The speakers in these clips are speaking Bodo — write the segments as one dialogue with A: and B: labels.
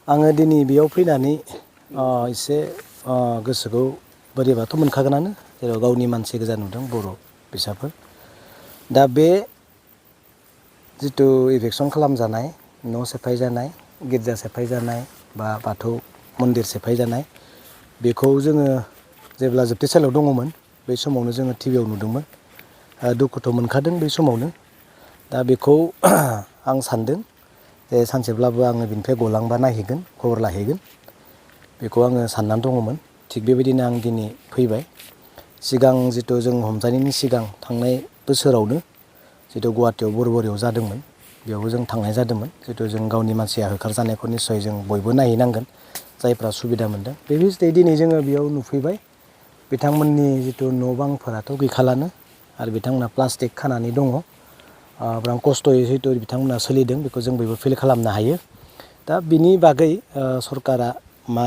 A: आङो दिनै बेयाव फैनानै एसे गोसोखौ बोरैबाथ' मोनखागोनानो जेराव गावनि मानसि गोजा नुदों बर' फिसाफोर दा बे जिथु इभेकसन खालामजानाय न' सेफाय जानाय गिर्जा सेफाय जानाय बा बाथौ मन्दिर सेफाय जानाय बेखौ जोङो जेब्ला जोबथेसालियाव दङमोन बै समावनो जोङो टिभियाव नुदोंमोन दुखुथ' मोनखादों बै समावनो दा बेखौ आं सानदों जे सानसेब्लाबो आङो बिनिफ्राय गलांबा नायहैगोन खबर लाहैगोन बेखौ आङो साननानै दङमोन थिग बेबायदिनो आं दिनै फैबाय सिगां जिथु जों हमजानायनि सिगां थांनाय बोसोरावनो जिथु गुवाहाटियाव बरबरियाव जादोंमोन बेयावबो जों थांनाय जादोंमोन जिथु जों गावनि मानसिया होखारजानायखौ निस्सय जों बयबो नायहैनांगोन जायफ्रा सुबिदा मोनदों बे हिसाबै दिनै जोङो बेयाव नुफैबाय बिथांमोननि जिथु न' बांफोराथ' गैखालानो आरो बिथांमोना प्लास्टिक खानानै दङ बिराद खस्थ'यै जिथु बिथांमोना सोलिदों बेखौ जों बयबो फिल खालामनो हायो दा बिनि बागै सरकारा मा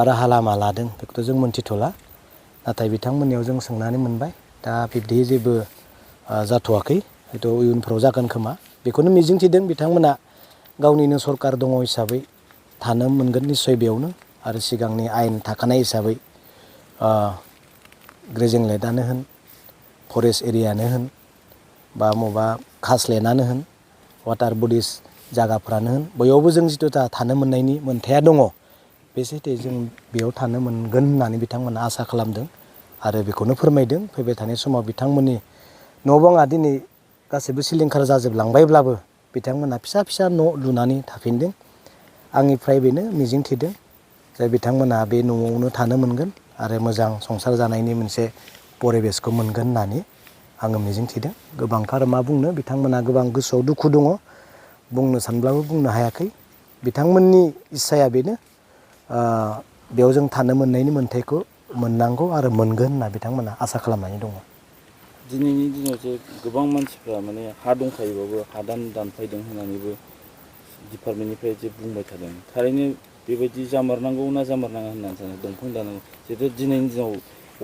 A: राहा लामा लादों बेखौथ' जों मोनथिथ'ला नाथाय बिथांमोननियाव जों सोंनानै मोनबाय दा बिब्दि जेबो जाथ'वाखै हयथ' इयुनफ्राव जागोन खोमा बेखौनो मिजिंथिदों बिथांमोना गावनिनो सरकार दङ हिसाबै थानो मोनगोन निस्सय बेयावनो आरो सिगांनि आयेन थाखानाय हिसाबै ग्रेजेंलेटआनो होन फरेस्ट एरियानो होन बा बबावबा खासलेण्डआनो होन वाटार बडिस जागाफ्रानो होन बययावबो जों जिथु थानो मोननायनि मोन्थाया दङ बे सैथो जों बेयाव थानो मोनगोन होननानै बिथांमोना आसा खालामदों आरो बेखौनो फोरमायदों फैबाय थानाय समाव बिथांमोननि न' बाङा दिनै गासैबो सिलिंखार जाजोबलांबायब्लाबो बिथांमोना फिसा फिसा न' लुनानै थाफिनदों आंनिफ्राय बेनो मिजिंथिदों जे बिथांमोना बे न'आवनो थानो मोनगोन आरो मोजां संसार जानायनि मोनसे परिबेसखौ मोनगोन होननानै आङो मिजिंथिदों गोबांथार मा बुंनो बिथांमोना गोबां गोसोआव दुखु दङ बुंनो सानब्लाबो बुंनो हायाखै बिथांमोननि इस्साया बेनो बेयाव जों थानो मोननायनि मोन्थायखौ मोननांगौ आरो मोनगोन होनना बिथांमोना आसा खालामनानै दङ
B: दिनैनि दिनाव जे गोबां मानसिफ्रा माने हा दंखायोबाबो हादान दानफायदों होननानैबो डिपार्टमेन्टनिफ्राय जे बुंबाय थादों थारैनो बेबायदि जामारनांगौ ना जामारनाङा होननानै सानो दंफां दानांगौ जिहेतु दिनैनि दिनाव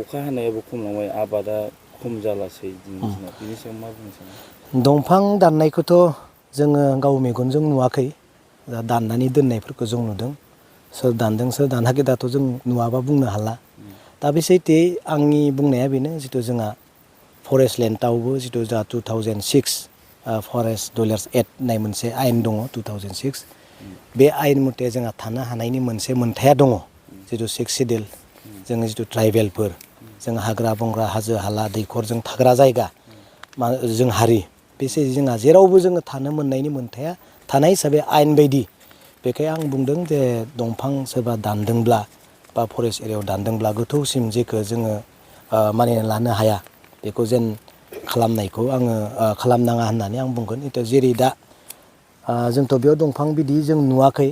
B: अखा हानायाबो खमलांबाय आबादा खम जालासै दिनैनि दिनाव बिनि सायाव मा बुंनो सानो
A: दंफां दाननायखौथ' जोङो गाव मेगनजों नुवाखै दा दाननानै दोननायफोरखौ जों नुदों सोर दानदों सोर दानाखै दाथ' जों नुवाबा बुंनो हाला दा बे सैथो आंनि बुंनाया बेनो जिथु जोंहा फरेस्ट लेण्डआवबो जिथु जोंहा 2006 फरेस्ट डुलार्स एक्ट होननाय मोनसे आयेन दङ 2006 बे आयेन मथे जोंहा थानो हानायनि मोनसे मोन्थाया दङ जिथु सिक्स सिडिउल जोङो जिथु ट्राइबेलफोर जों हाग्रा बंग्रा हाजो हाला दैखरजों थाग्रा जायगा जों हारि बेसो जोंहा जेरावबो जोङो थानो मोननायनि मोन्थाया थानाय हिसाबै आयेन बायदि बेखाय आं बुंदों जे दंफां सोरबा दानदोंब्ला बा फरेस्ट एरियायाव दानदोंब्ला गोथौसिम जेखौ जोङो मानिनानै लानो हाया बेखौ जेन खालामनायखौ आङो खालामनाङा होननानै आं बुंगोन जेरै दा जोंथ' बेयाव दंफां बिदि जों नुवाखै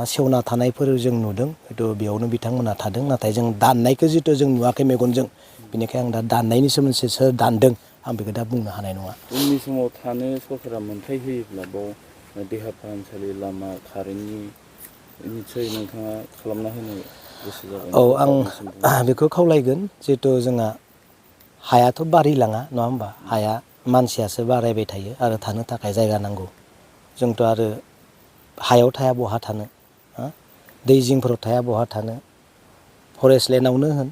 A: सेवना थानायफोर जों नुदों हयथ' बेयावनो बिथांमोना थादों नाथाय जों दाननायखौ जिथु जों नुवाखै मेगनजों बेनिखायनो आं दा दाननायनि सोमोन्दै सोर दानदों आं बेखौ दा बुंनो हानाय नङा
B: उननि समाव थानो सरकारा मोनथाय होयोब्ला बाव देहा फाहामसालि लामा कारेन्टनि निस्सय नोंथाङा खालामना होनो गोसो जागोन
A: औ
B: नामा गावनिसिम बुंनो
A: आं बेखौ खावलायगोन जिहेथु जोंहा हायाथ' बारिलाङा नङा होमबा हाया मानसियासो बारायबाय थायो आरो थानो थाखाय जायगा नांगौ जोंथ' आरो हायाव थाया बहा थानो दै जिंफोराव थाया बहा थानो फरेस्ट लेण्डआवनो होन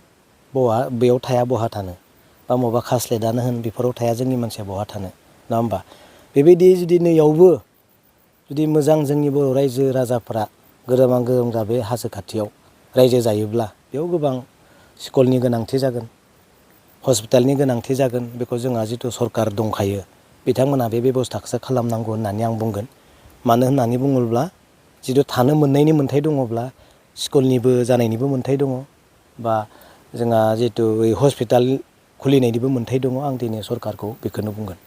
A: बेयाव थाया बहा थानो बा बबावबा खासलेटआनो होन बेफोराव थाया जोंनि मानसिया बहा थानो नङा होमबा बेबायदि जुदि नैयावबो जुदि मोजां जोंनि बर' रायजो राजाफ्रा गोरोमा गोरोमजा बे हाजो खाथियाव रायजो जायोब्ला बेयाव गोबां स्कुलनि गोनांथि जागोन हस्पिटालनि गोनांथि जागोन बेखौ जोंहा जिथु सरकार दंखायो बिथांमोना बे बेब'स्थाखौसो खालामनांगौ होननानै आं बुंगोन मानो होननानै बुङोब्ला जिथु थानो मोननायनि मोन्थाय दङब्ला स्कुलनिबो जानायनिबो मोन्थाय दङ बा जोंहा जितु हस्पिटाल खुलिनायनिबो मोन्थाय दङ आं दिनै सरकारखौ बेखौनो बुंगोन